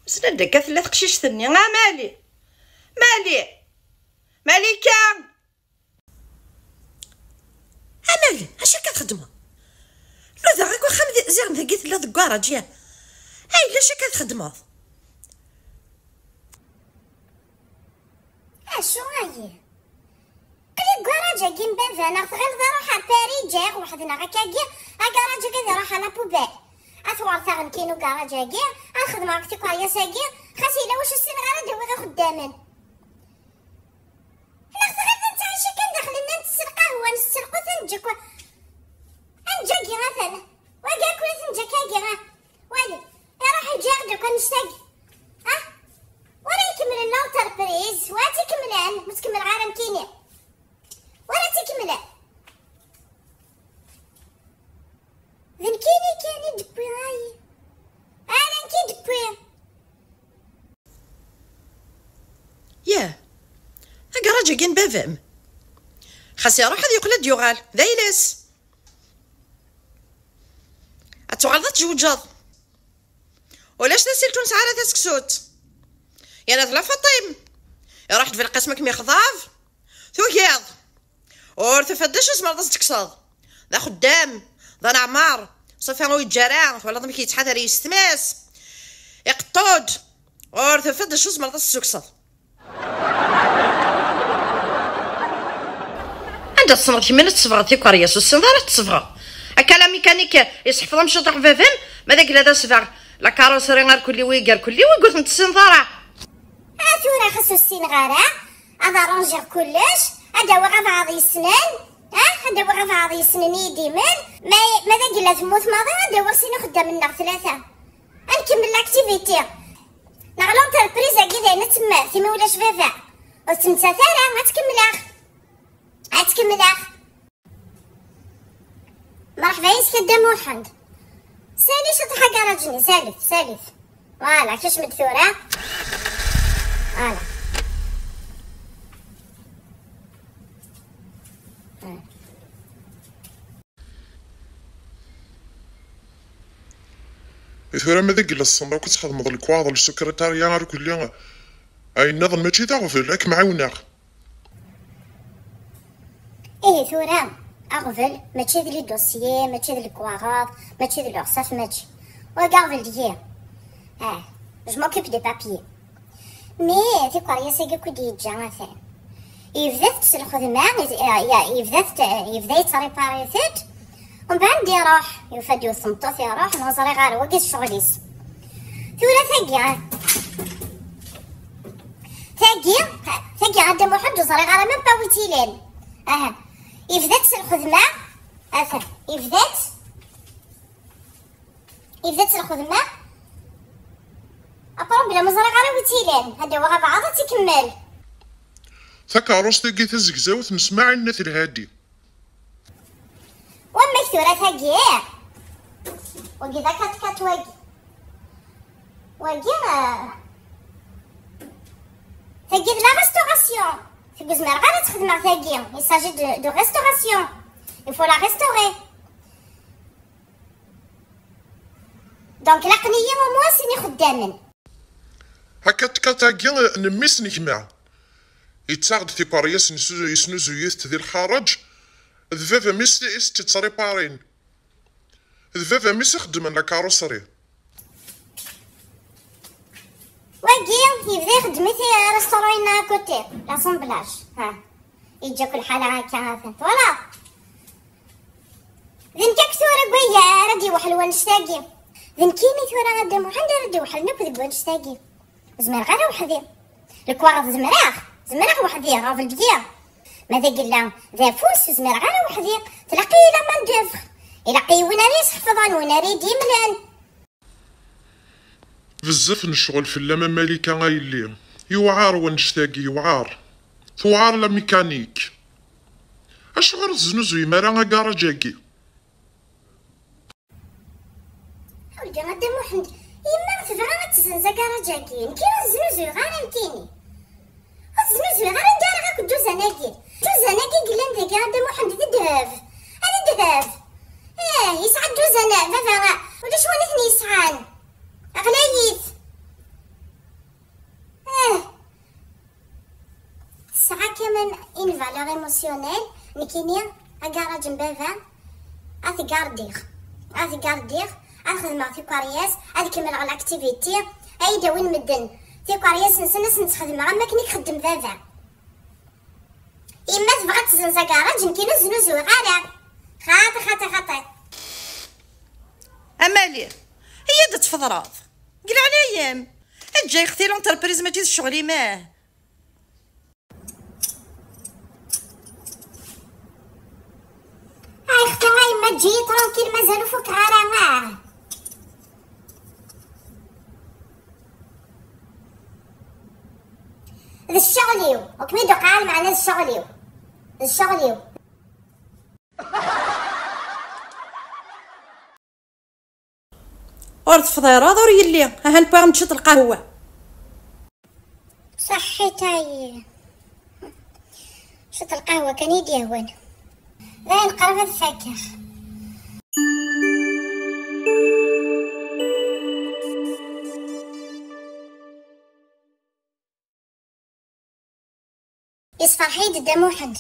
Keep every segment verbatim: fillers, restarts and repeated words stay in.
Wissen anda akka tella teqcict-nni? A Mali! Mali! Malika! A Mali, acu akka txeddmeḍ? Nudaɣ akk axxam di, ziɣen dagi telliḍ deg ugaṛaǧ, ya. Ay, acu akka txeddmeḍ? Acu ayi? Qli deg ugaṛaǧ-agi n baba, neɣ tɣileḍ iruḥ ar Paris, ǧǧiɣ weḥd-neɣ akkagi, agaṛaǧ-agi ad iruḥ à la poubelle. Ad tuɣal taɣen kan ugaṛaǧ-agi, ad xedmeɣ deg tikeryas-agi, xas yella wacu ssineɣ ara ad awiɣ ixeddamen. Neɣ tɣileḍ ad nettɛici kan daxel-nni, ad ntess lqahwa, ntess lqut, ad neǧǧ akk, ad neǧǧ agi, atan. Wagi akk ad t-neǧǧ akkagi, ah. Wali, iruḥ iǧǧa-yaɣ-d akk annect-agi. Ah? Wara ikemmlen l'entreprise, wa ad tt-ikemmlen, ur tt-kemmleɣ ara nekkini. Wara tt-ikemmlen. D nekkini kan i d-wwiɣ ayi. Ah, d nekk i d-wwiɣ. Yah, agaṛaǧ-agi n baba-m. Xas iruḥ ad yeqqel ad d-yuɣal, d ayla-s. Ad tuɣaleḍ ad tjewǧeḍ. Ulac tasilt ur nesɛi ara taseksut. Yerna tella Faṭim. Iruḥ-d belqasem ad kem-ixḍab. Tugiḍ. Ur tufiḍ d acu tzemreḍ ad s-tekkseḍ. D axeddam. D aneɛmar. Ṣafi ur yeǧǧi ara. Twalaḍ amek yettḥadar yessetma-s. Iqeṭṭu-d. Ur tufiḍ d acu tzemreḍ ad s-tessukkseḍ. Anda tessneḍ kemmini ad tsebɣeḍ tikeryas? Ur tessineḍ ara ad tsebɣeḍ. Akka la mécanique iseḥfeḍ amciṭuḥ baba-m, ma d agla d asbeɣ, la carrosserie ar kulli wigi ar kulli wigi ur ten-tessineḍ ara. A tura xas ur ssineɣ ara, ad arranjiɣ kullec, ad awiɣ abɛaḍ yessnen, ah, ad awiɣ abɛaḍ yessnen i yidimen, ma, ma d agla temmut maḍi, ad awiɣ sin ixeddamen neɣ tlata. Ad nkemmel l'activité. Neɣ l'entreprise-agi d ayen ad temmet, imi ulac baba. Ur tettmettat ara, ad tkemmel-aɣ. Ad tkemmel-aɣ. Mṛeḥba yis-k a Dda Muḥend. Sali ciṭuḥ agaṛaǧ-nni, salit, salit. Voilà, kecm-d tura. Voilà. I tura ma d agla tessneḍ akk ad txedmeḍ lekwaɣeḍ, le secrétariat, ar kulli ayen nniḍen, mačči d aɣbel, ad kem-ɛiwneɣ. Ihi tura, aɣbel, mačči d les dossiers, mačči d lekwaɣeḍ, mačči d l'URSSAF, mačči. Wagi aɣbel deg-i. Ah, je m'occupe des papiers. Mais tikeryas-agi akk i d-yeǧǧa atan. Yebda-t s lxedma, ya-, ya-, yebda-t, yebda yettripari-t-id, umbeɛd iruḥ, yufa-d yiwet tmeṭṭut iruḥ, ur ẓriɣ ara, wagi d ccɣel-is. Tura tagi, tagi, tagi a Dda Muḥend ur ẓriɣ ara même pas wi tt-ilan. Aha, yebda-t s lxedma, atan, yebda-t. Yebda-tt lxedma. Apṛublem, ur ẓriɣ ara wi tt-ilan. Ad d-awiɣ abɛaḍ ad tt-ikemmel. Takeṛṛust-agi tazegzawt n Smaɛil n At Lhadi. Wamek tura tagi? Wagi d akat-kat wagi. Wagi, ah, tagi d la restauration. Tagi ur zmireɣ ara ad tt-xedmeɣ tagi. Il s'agit de, de restauration. Il faut la restaurer. Donc laqen-iyi au moins sin ixeddamen. Akat-kat-agi n mmi-s n gma. Yettaɣ-d tikeryas, yesnuzu-, yesnuzuy-it di lxareǧ. D baba-m i s-, i s-tt-ittriparin. D baba-m i s-ixeddmen la carrosserie. Wagi yebda ixeddem-it i restaurant-inna à côté, l'assemblage. Ha. Yeǧǧa-k lḥal akka, atan. Voilà. D nekk akk tura deg waya ara d-iweḥl wannect-agi. D nekkini tura a Dda Muḥend ara d-iweḥlen akk deg wannect-agi. Ur zmireɣ ara weḥd-i. Lekwaɣeḍ zemreɣ, zemreɣ weḥd-i, ɣer beldiya. Ma d agella d afus, ur zmireɣ ara weḥd-i. Tlaq-iyi la main d'œuvre. Ilaq-iyi win ara yi-sḥefḍen, win ara yi-d-yemlen. Bezzaf n ccɣel fell-am a Malika a yelli. Yewɛer wannect-agi, yewɛer. Tewɛer la mécanique. Acuɣer ur teznuzuyem ara agaṛaǧ-agi? Ḥulga a Dda Muḥend, yemma tebɣa ad tezzenz agaṛaǧ-agi, nekk ur znuzuyeɣ ara nekkini. Ur znuzuyeɣ ara, anda ara akk dduzan-agi. Dduzan-agi yellan dagi a Dda Muḥend d ddheb. Ad ddheb. Ih, yesɛa dduzan baba, ulac win i ten-yesɛan. Ɣlayit. Ɣer émotionnel, nekkini, agaṛaǧ n baba, ad t-gardiɣ. Ad t-gardiɣ, ad xedmeɣ tikeryas, ad kemmleɣ l'activité, ad yi-d-awin medden tikeryas-nsen, ad sen-tt-xedmeɣ am wakken i ixeddem baba. Yemma tebɣa ad tezzenz agaṛaǧ, nekkini ur znuzuyeɣ ara. Xaṭi, xaṭi, xaṭi. A Mali, iyya-d ad tfeḍreḍ. Deg leɛnaya-m, eǧǧ ay xti l'entreprise mačči d ccɣel-im, ah. Ay xti, a yemma, eǧǧ-iyi tranquille, mazal ur fukeɣ ara, ah. D ccɣel-iw, ur kem-id-uqeɛ lmeɛna, d ccɣel-iw. D ccɣel-iw. Ur tefḍireḍ, ur yelli. Ahan wwiɣ-am-d ciṭ lqahwa. Ṣaḥḥit-ayi. Ciṭ lqahwa kan i d-yehwan. Dayen qrib ad fakeɣ. Yessefreḥ-iyi-d Dda Muḥend.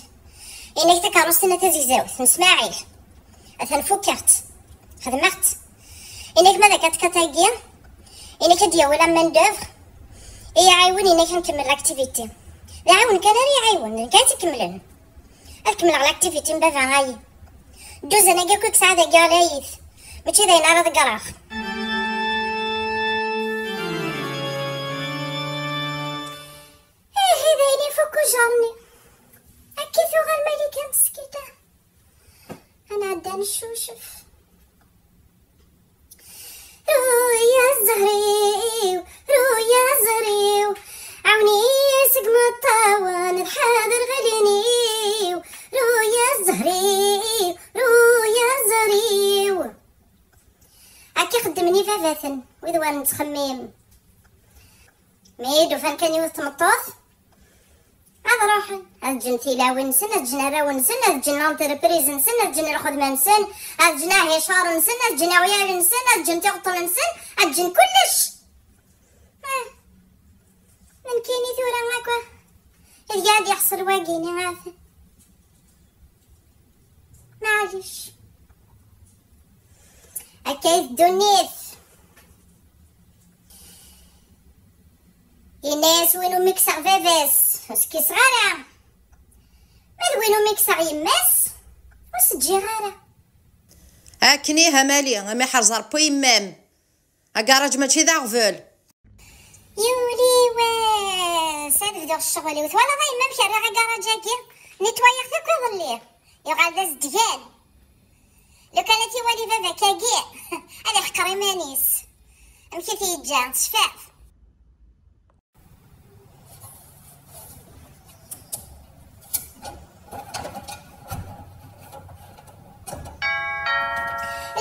Yenna-k takeṛṛust-inna tazegzawt n Smaɛil, atan fukkeɣ-tt, xedmeɣ-tt. Yenna-k ma d akka tkatagi, yenna-k ad d-yawi la main d'œuvre i yi-iɛiwen, yenna-k ad nkemmel l'activité. D aɛiwen kan ara yi-iɛiwen, d nekk ara tt-ikemmlen. Ad kemmleɣ l'activité n baba ayi. Dduzan-agi akk i yesɛa dagi ɣlayit, mačči d ayen ara ḍeggreɣ. Ihi d ayen ifuk ujar-nni. Akka i tuɣal Malika meskina. Ad nɛeddi ad neccucef. Ruya zzher-iw, ruya zzher-iw, ɛawen-iyi seg imeṭṭawen, ad ḥader ɣalin-iw. Ruya zzher-iw, ruya zzher-iw. Akka i xeddmen ibabaten, wid war nettxemmim. Mi d-ufan kan yiwet tmeṭṭut, ad ruḥen, ad ǧǧen tilawin-nsen, ad ǧǧen arraw-nsen, ad ǧǧen l'entreprise-nsen, ad ǧǧen lxedma-nsen, ad ǧǧen ahicar-nsen, ad ǧǧen awyal-nsen, ad ǧǧen tiɣeṭṭen-nsen, ad ǧǧen kullec. Ah. Nekkini tura akk, ideg ad yeḥṣel wagini, ɣef. Maɛlic. Akka i d ddunit. Yenna-yas win umi kkseɣ baba-s, ur s-kkiseɣ ara. Ma d win umi kkseɣ yemma-s, ur s-ǧǧiɣ ara. Akken ihi a Mali, a mi ḥerẓ Ṛebbi yemma-m. Agaṛaǧ mačči d aɣbel. Yuli wass ad bduɣ ccɣel-iw. Twalaḍ a yemma amek rriɣ agaṛaǧ-agi? Netwayeɣ-t akk iḍelli. Yuɣal d azedgan. Lukan ad t-iwali baba-k-agi, ad iḥqer iman-is. Amek i t-yeǧǧa? Tecfiḍ?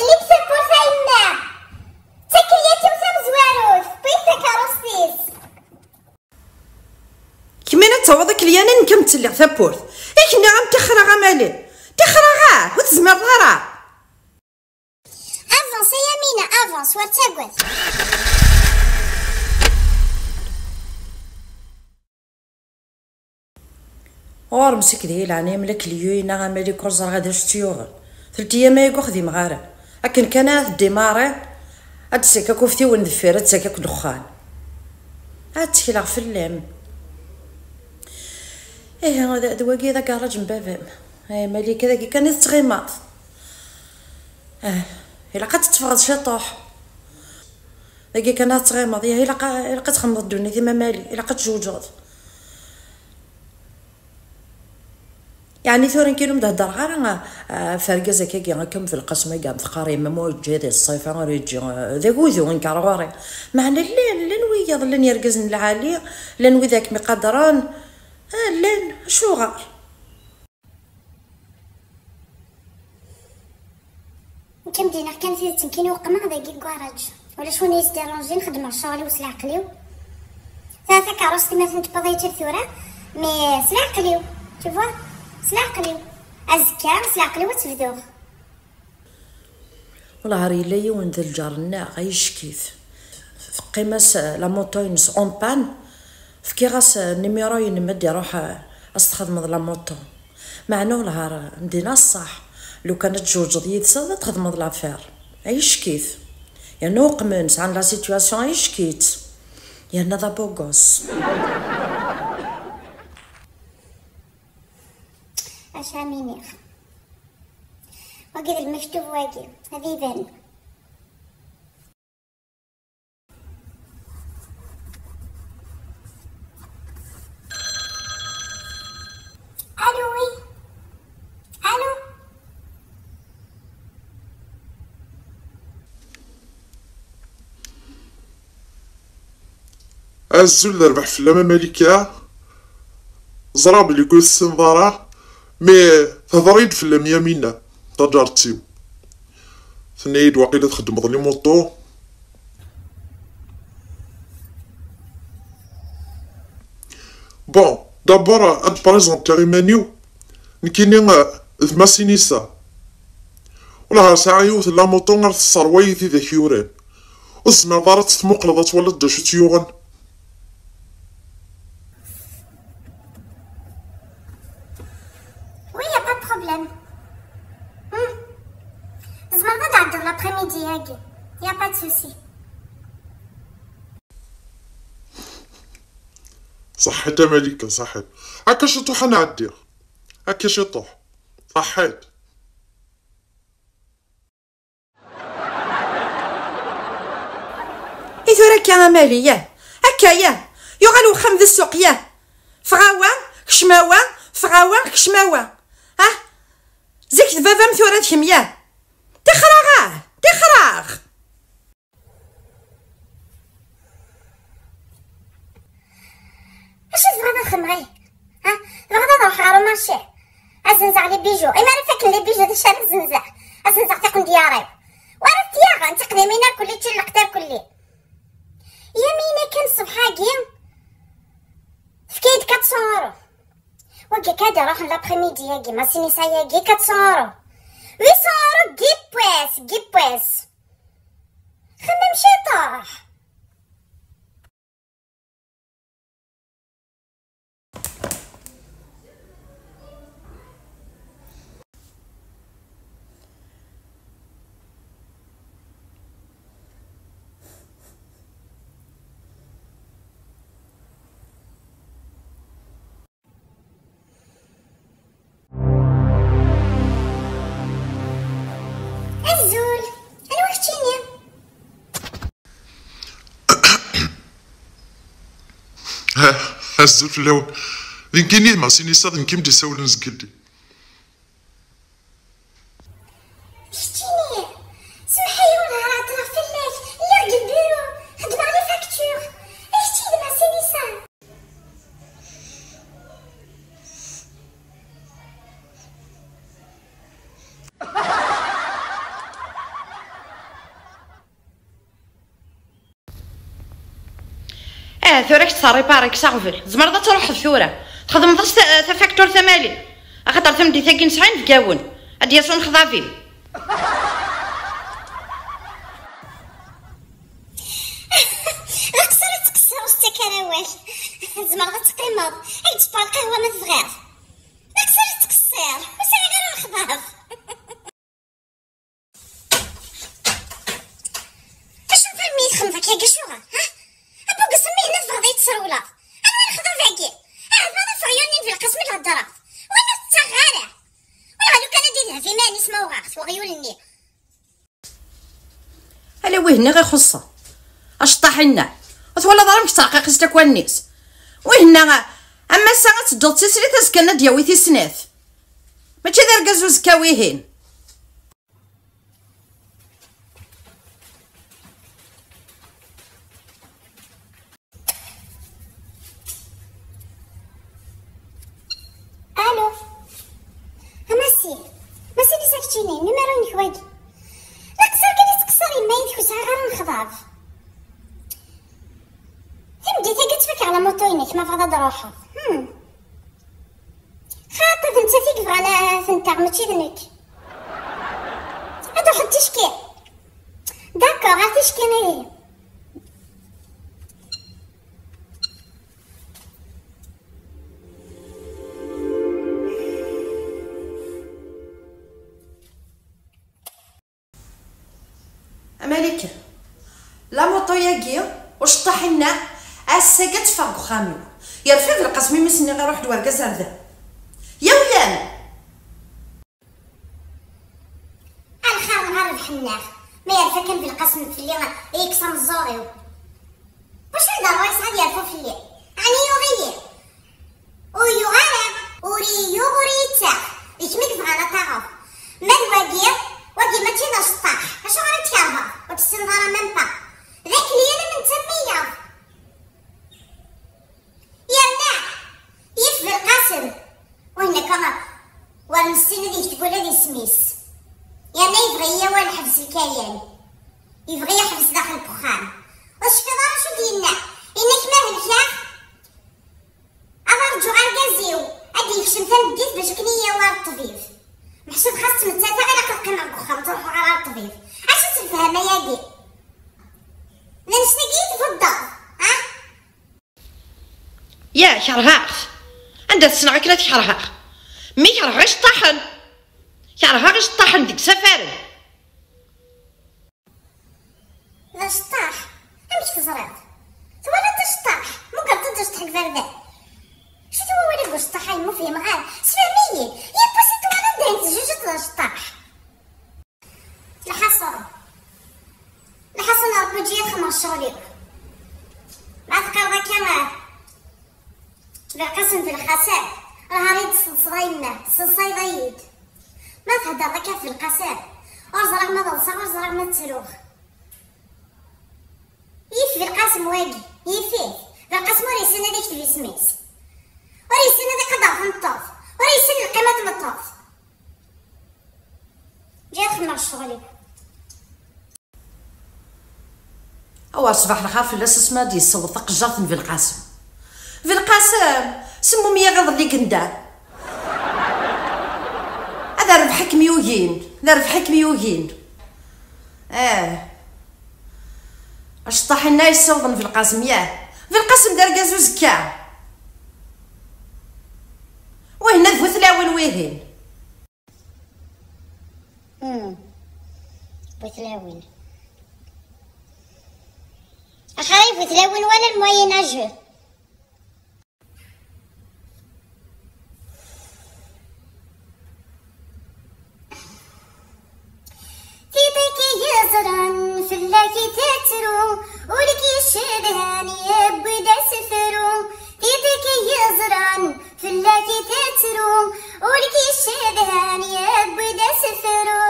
Lli-d tawwurt a yemma! D takellyant-iw tamezwarut, tewwi-d takeṛṛust-is. Kemmini ad tawiḍ akelyan, nekk am ttelliɣ tawwurt. I k-nniɣ am tixraɣ a Mali. Tixraɣ ah, ur tezmireḍ ara. Avance a Yamina, avance, ur ttagad. Ɣur-m seg di leɛnaya-m la kelyu-ina a Malik, ur ẓriɣ ad acu tt-yuɣen. Telt ayyam ay ur xdimeɣ ara. Akken kan ad tdimariḍ, ad d-tessakak uftiwen deffir, ad tessakak ddexxan. Ad ttekleɣ fell-am. Ihi, d, d wagi d agaṛaǧ n baba-m. Ay Malika, dagi kan i tettɣimaḍ. Ah, ilaq ad tetteffɣeḍ ciṭuḥ. Dagi kan ad tettɣimaḍ. Yah, ilaq, ilaq ad txedmeḍ ddunit-im a Mali. Ilaq ad tjewǧeḍ. Yeɛni tura nekki ur m-d-heddreɣ ara, ah, ɣef argaz akkagi, akka am Belqasem-agi, am teqqar yemma-m ur yeǧǧi di ṣṣifa, ur yeǧǧi, ah, d agudu, inker ɣur-i. Meɛna llan, llan wiyaḍ, llan yergazen n lɛali, llan wid ara kem-iqadren. Ah, llan, acuɣer? Nekk am d-iniɣ kan tidet, nekkini uqmeɣ dagi deg ugaṛaǧ. Ulac win i yi-sdiranjin, xeddmeɣ ccɣel-iw s leɛqel-iw. Ta takeṛṛust-im aten tewweḍ-iyi-tt-id tura, mais s leɛqel-iw, tu vois, s leɛqel-iw. Azekka, s leɛqel-iw ad tt-bduɣ. Wellah ar yella yiwen d lǧar-nneɣ, ay ccekif. Teqqim-as, eh, la moto-ines en panne, fkiɣ-as, eh, numéro-inem ad d-iruḥ, eh, ad s-txedmeḍ la moto. Meɛna wellah ar ndina ṣṣeḥ. Lukan ad tjewǧeḍ yid-s, ad txedmeḍ l'affaire. Ay ccek-it. Yerna uqmen, sɛan la situation, ay ccek-itt. Yerna d abugos. Acu am iniɣ? Wagi d lmektub wagi, ad iban. Allô, oui. Allô. Azul d rrbeḥ fell-am a Malika. Ẓriɣ belli ur tessineḍ ara, mais tehder-iyi-d fell-am Yamina, taǧaret-iw. Tenna-yi-d waqila txeddmeḍ les motos. Bon, d'abord ad présenter iman-iw. Nekkini, eh, d Masinisa. Wellah ar sɛiɣ yiwet n la moto ar tesserway i tidak yuran. Ur tezmireḍ ara ad tt-tmuqleḍ ad twaliḍ d acu tt-yuɣen? Oui, y a pas de problème. Hmm. Tzemreḍ ad d-tɛeddiḍ l'après-midi-agi. Y a pas de souci. Ṣaḥḥit a Malika, ṣaḥḥit. Akka ciṭuḥ ad nɛeddi. Akka ciṭuḥ. Ṣaḥḥit. I tura akka a Mali, yah? Akka, yah? Yuɣal wexxam d ssuq, yah? Ffeɣ a wa, kcem a wa, ffeɣ a wa, kcem a wa. Ah? Zik d baba-m, tura d kemm, yah? Tixraɣ, ah! Tixraɣ! Acu tebɣiḍ ad xedmeɣ, ihi? Ha? Tebɣiḍ ad ruḥeɣ ɣer umarci? Ad zenzeɣ les bijoux. Imi ara fakken les bijoux, d acu ara zenzeɣ? Ad zenzeɣ tiqendyar-iw. Wara t-yaɣen, tiqdimin irkelli, tcilleqt irkelli. Yamina kan ṣṣbeḥ-agi, tefka-yi-d quatre cents euros. Wagi kan ad iruḥen l'après-midi-agi, Masinisa-agi, quatre cents euros. Huit cents euros, gipwes, gipwes. Xemmem ciṭuḥ. Azul, anwa keččini? Ha, azul fell-awen. D nekkini, Masinisa, d nekk i m-d-isawlen zgelli. Keččini, semmeḥ-iyi ur nehhṛ ɛeṭṭleɣ fell-ak, lliɣ deg lbiru, xeddmeɣ les factures. D kečč i d Masinisa. Ah, tura kečč terripari-k s aɣbel. Tzemreḍ ad truḥeḍ tura. Txedmeḍ-as ta-, tafakturt a Mali. Axaṭer tameddit-agi nesɛa inebgawen. Ad d-yas unexḍab-im. D aqeṣṣer ad tqeṣṣer, ur s-ttak ara awal. Tzemreḍ ad teqqimeḍ. Ad k-d-ṭṭfeɣ lqahwa ma tebɣiḍ. D aqeṣṣer ad tqeṣṣer. Ur sɛiɣ ara lexḍab. Acu n termi i txedmeḍ akka, acuɣer, ha? Abugis am wihin tebɣiḍ ad yi-tesrewleḍ? Anwa lexḍab-agi? Ahat ma d afeɣyul-nni n Belqasem i d-theddreḍ? Win ur tettaɣ ara. Wala lukan ad idheb iman-is ma uɣeɣ-t weɣyul-nni. Ala wihin i ɣ-ixuṣṣen. Aceṭṭaḥ-inna. Ur twalaḍ ara amek ttreqqiqit akk wallen-is? Wihin-a, am ass-a ad tedduḍ d tislit, azekka ad d-yawi tis snat. Mačči d argaz uzekka wihin. Allô. A Massi. Massi, d keččini, numéro-inek wagi. D aqeṣṣer kan i tettqeṣṣer yemma-m, ur sɛiɣ ara lexḍab. Tameddit-agi ad tt-fakeɣ la moto-inek ma tebɣiḍ ad d-truḥeḍ. Hmm. Xaṭi, d nettat i yebɣan ad ten-taɣ, mačči d nekk. Ad truḥeḍ ticki? D'accord, ar ticki ihi. Ṭu-yagi, uceṭṭaḥ-inna, ass-agi ad teffeɣ deg uxxam-iw. Yerfa Belqasem imi s-nniɣ iruḥ-d wergaz ar da. Yawlan! A lxir neɣ a rrbeḥ-nneɣ, ma yerfa kan Belqasem fell-i, yekkes ameẓẓuɣ-iw. Wacu i d ṛṛay-is ad yerfu fell-i? Ɛni yuɣ-iyi? Ur yuɣ ara, ur iyi-yuɣ, ur iyi-yettaɣ. D kemm i yebɣan ad taɣeḍ. Ma d wagi, wagi mačči d aceṭṭaḥ. Acuɣer i t-tkerheḍ? Ur t-tessineḍ ara même pas. D akenyal am netta am wiyaḍ. Yerna yif Belqasem. Win akka ur nessin ad yekteb ula d isem-is. Yerna yebɣa-yi awal ḥbes lkayan. Yebɣa-yi ḥbes daxel n uxxam. Ur tecfiḍ ara acu d-yenna? Yenna-k ma helkeɣ, ad rǧuɣ argaz-iw ad d-yekcem tameddit bac akken i yi-yawi ɣer ṭṭbib. Meḥsub xas ttmettateɣ, ilaq ad qqimeɣ deg uxxam, ur ttruḥuɣ ara ɣer ṭṭbib. Acu-tt lefhama-yagi? D annect-agi i tbeddeḍ, ha? Yah, kerheɣ-t. Anda t-ssneɣ akken ad t-kerheɣ? Mi kerheɣ iceṭṭaḥen. Kerheɣ iceṭṭaḥen deg isafaren. D aceṭṭaḥ? Amek teẓriḍ? Twalaḍ aceṭṭaḥ? Mugreḍ-d aceṭṭaḥ deg iberdan? Acu-t wawal-agi uceṭṭaḥ-a? Ur fhimeɣ ara. Sefhem-iyi. Yiwwas i twalaḍ dayen tejjujjeḍ d aceṭṭaḥ. Lḥaṣun, lḥaṣun, Ṛebbi eǧǧ-iyi ad xedmeɣ ccɣel-iw. Ma teqqareḍ akka, Belqasem d lxaṣer, aha i d-tesseḍsaḍ a yemma, tesseḍsayeḍ-iyi-d. Ma theddreḍ akka ɣef Belqasem, ur ẓriɣ ma d ḍseɣ, ur ẓriɣ ma ttruɣ. Yif Belqasem wagi, yif-it. Belqasem ur yessin ad yekteb isem-is. Ur yessin ad iqadder tameṭṭut. Ur yessin lqima n tmeṭṭut. Ǧǧiɣ xedmeɣ ccɣel-iw. Awer ṣbeḥ lxir fell-as asmi ad d-yessaweḍ taqejjart n Belqasem. Belqasem, semmum-iyi iḍelli deg ndar. Ad rbeḥ akken yugin, ad rbeḥ akken yugin. Ah. Aceṭṭaḥ-inna yessawḍen Belqasem, yah. Belqasem d argaz uzekka. Wihin d bu tlawin wihin. Hmm. Bu tlawin. Axir-i bu tlawin wala le Moyen Âge. Tiṭ-ik i yeẓran fell-ak i tettru, ul-ik yecedhan yewwi-d asefru. Tiṭ-ik i yeẓran fell-ak i tettru, ul-ik yecedhan yewwi-d asefru.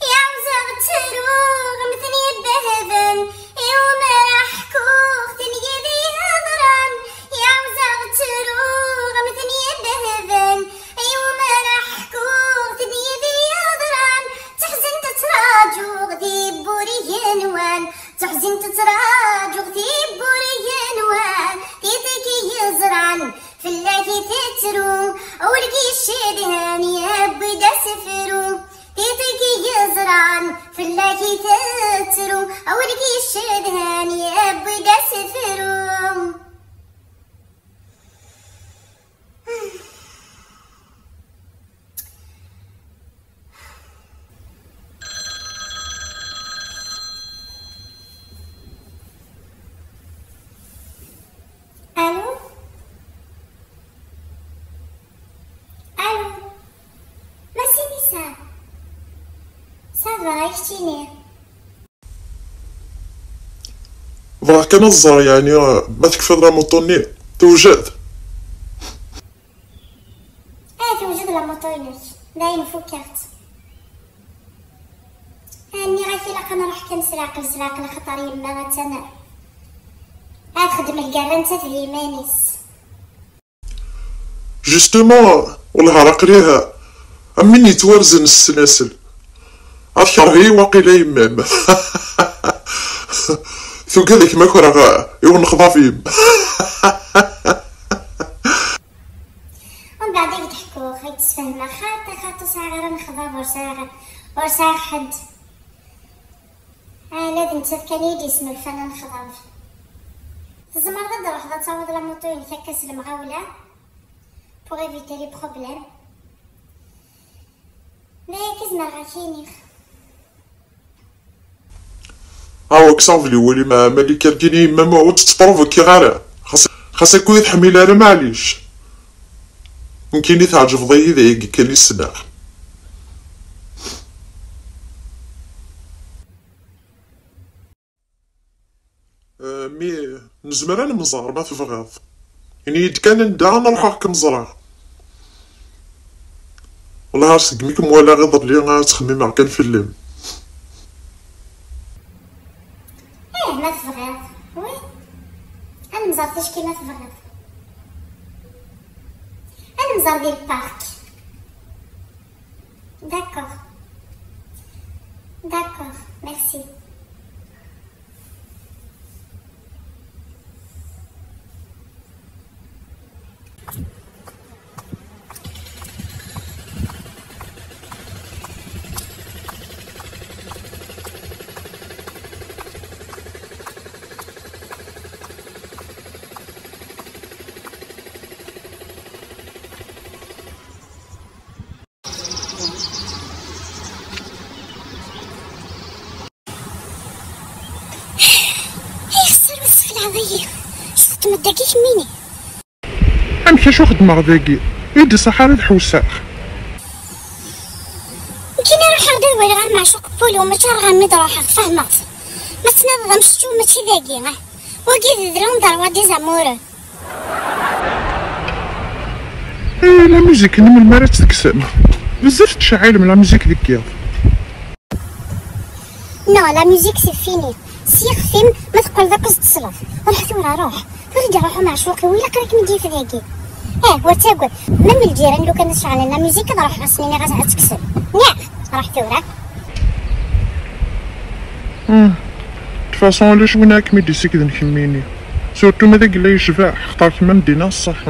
Iɛawez-aɣ ttruɣ, mten yebbehben, i umar ḥkuɣ ten yid-i yeḍran. Iɛawez-aɣ ttruɣ, mten yebbehben, i umar ḥkuɣ ten yid-i yeḍran. Taḥzint ttraǧuɣ tibbura igenwan, taḥzint ttraǧuɣ tibbura igenwan. Tiṭ-ik i yeẓran fell-ak i tettru, ul-ik yecedhan yewwi-d asefru. Tiṭ-ik i yeẓran fell-ak i tettru, ul-ik yecedhan yewwi-d asefru. Allô? Allô? Masinisa. Ça va, keččini? Bɣiɣ kan ad ẓreɣ, yeɛni, ma tekfiḍ lamuṭu-nni, tewjed? Ah, tewjed lamuṭu-inek. Dayen, fukeɣ-tt. Ah, nniɣ-ak ilaq ad nruḥ kan s leɛqel, s leɛqel, axaṭer yemma attan ad texdem lgerra nettat d yiman-is. Justement, wellah ar aql-iha am win yettwarzen s ssnasel. Ad kerheɣ waqila yemma-m. Tugad ad k-makreɣ i unexḍaf-im. Umbeɛd ad k-d-ḥkuɣ, ad k-d-sfehmeɣ, xaṭi, xaṭi, ur sɛiɣ ara anexḍaf, ur sɛiɣ, ur sɛiɣ ḥedd. Ala d nettat kan i yi-d-yesnulfan anexḍaf. Tzemreḍ ad d-truḥeḍ ad tawiḍ lamuṭu-inek akka s lemɣawla, pour éviter les problèmes. Ma akka zemreɣ ad k-iniɣ. Awa kkseɣ belli wali ma Malika, nekkini yemma ma ur tettprovokiɣ ara. Xas, xas akk ur yi-tḥemmil ara, maɛlic. Nekkini tɛeǧbeḍ-iyi, d ayagi kan i ssneɣ. Euh, mi nezmer ad nemẓer ma tebɣiḍ. Ini-yi-d kan anda ad nruḥ ad kem-ẓreɣ. Wellah ar segmi kem-walaɣ iḍelli, ad ttxemmimeɣ kan fell-am. Ih, ma tebɣiḍ. Oui. Ad nemẓer ticki ma tebɣiḍ. Ad nemẓer di lpark. D'accord. D'accord, merci. Ay, xsara ma tesxelɛeḍ-iyi. Ctut medda-k kemmini. Amek acu xeddmeɣ dagi? I d-iṣaḥ ara d-ḥewseɣ. Nekkini ruḥeɣ-d ad waliɣ ar Meɛcuq Polo, mačči ar ɣer mi d-ruḥeɣ, tfehmeḍ? Ma tettnadiḍ amceččew, mačči dagi, ah. Wagi d, d l'endroit des amoureux. Eh, la musique-nni melmi ara tt-tekksem? Bezzaf tettceɛɛilem la musique deg yiḍ. Non, la musique c'est fini. S yixef-im, ma teqqleḍ akk ad tesleḍ. Ruḥ tura, ruḥ. Tura i d-iruḥ umeɛcuq-iw, ilaq ara kem-id-yaf dagi. Eh, ur ttagad. Même lǧiran lukan ad ceɛlen la musique, ad ruḥeɣ ad sen-iniɣ ad, ad tekksem. Niɛ, ruḥ tura. Hmm. De toute façon, ulac win ara kem-id-isikden kemmini. Surtout ma d agella yecbeḥ, xaṭer kemm am ddin-a ṣṣeḥ.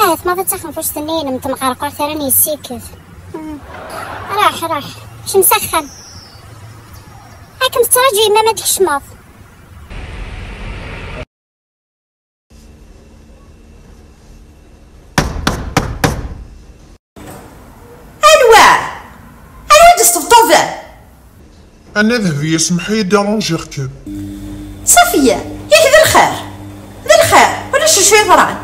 Ahat maḍi d taxenfuct-nni-inem temqerqurt ara n-yessikked. Hmm. Ruḥ, ruḥ, kcem s axxam. Ad kem-tettraǧu yemma ma d-tkecmeḍ. Anwa? Anwa i d-tesṭebṭubeḍ? Ana Dehbiya, semmeḥ-iyi-d, arranjiɣ-kem. Safiya, yak d lxir? D lxir, ulac acu yeḍran.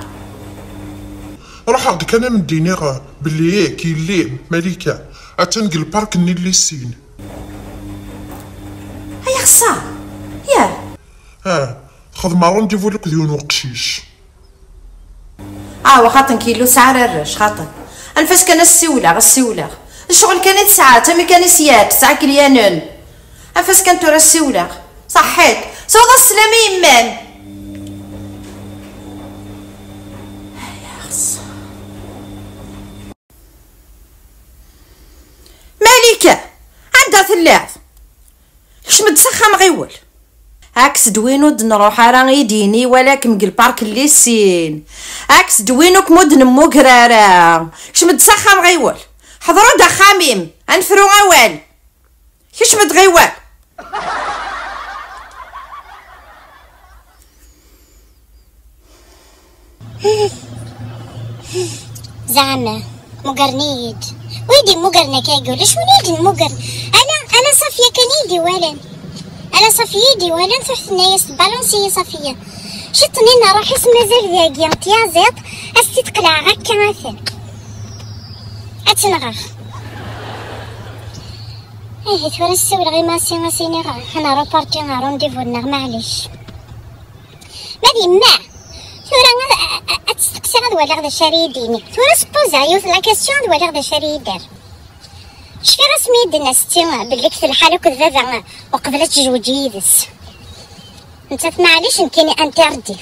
Ruḥeɣ-d kan ad m-d-iniɣ belli yak yelli Malika attan deg lpark-nni n Lissin. Ay axeṣṣar! Yah! Ah, xedmeɣ rendez-vous akked yiwen weqcic. Ah, wa xaṭi, nekk yelli ur sɛiɣ ara arrac, xaṭi. Anef-as kan, ad s-siwleɣ, ad s-siwleɣ. D ccɣel kan i tesɛa, d tamikanist yat, tesɛa ikelyanen. Anef-as kan tura, ad s-siwleɣ. Ṣaḥḥit. Siweḍ-as sslam i yemma-m. Ay, axeṣṣar. Malika, anda telliḍ? Kcem-d s axxam ɣiwel. Aks-d win ur d-nruḥ ara i d-yini walakem deg lpark n Lissin. Aks-d win ur kem-ur d-nemmuger ara. Kcem-d s axxam ɣiwel. Ḥḍer-d axxam-im, ad nefru awal. Kcem-d ɣiwel. Zeɛma, mugren-iyi-d. Wi d-immugren akka, ulac win i d-nmuger. Ala, ala Safiya kan i d-iwalan. Ala Safiya i d-iwalan, tuḥ tenna-yas tbalance-iyi Safiya. Ciṭ-nni n ṛṛuḥ-is mazal dagi, tyaziḍt, ad s-t-id-qelɛeɣ akka atan. Ad tt-nɣeɣ. Ihi tura ssiwleɣ i Masi, ad s-iniɣ ad nruparti ɣer rendez-vous-nneɣ, maɛlic. Ma d yemma, tura a, a, a, ad testeqsiɣ ad waliɣ d acu ara yi-d-yini. Tura spuzaɣ yiwet la question ad waliɣ d acu ara yi-d-terr. Cfiɣ asmi i d-tenna setti belli deg telḥal akked baba uqbel ad tezweǧ yid-s. Nettat maɛlic, nekkini interdit.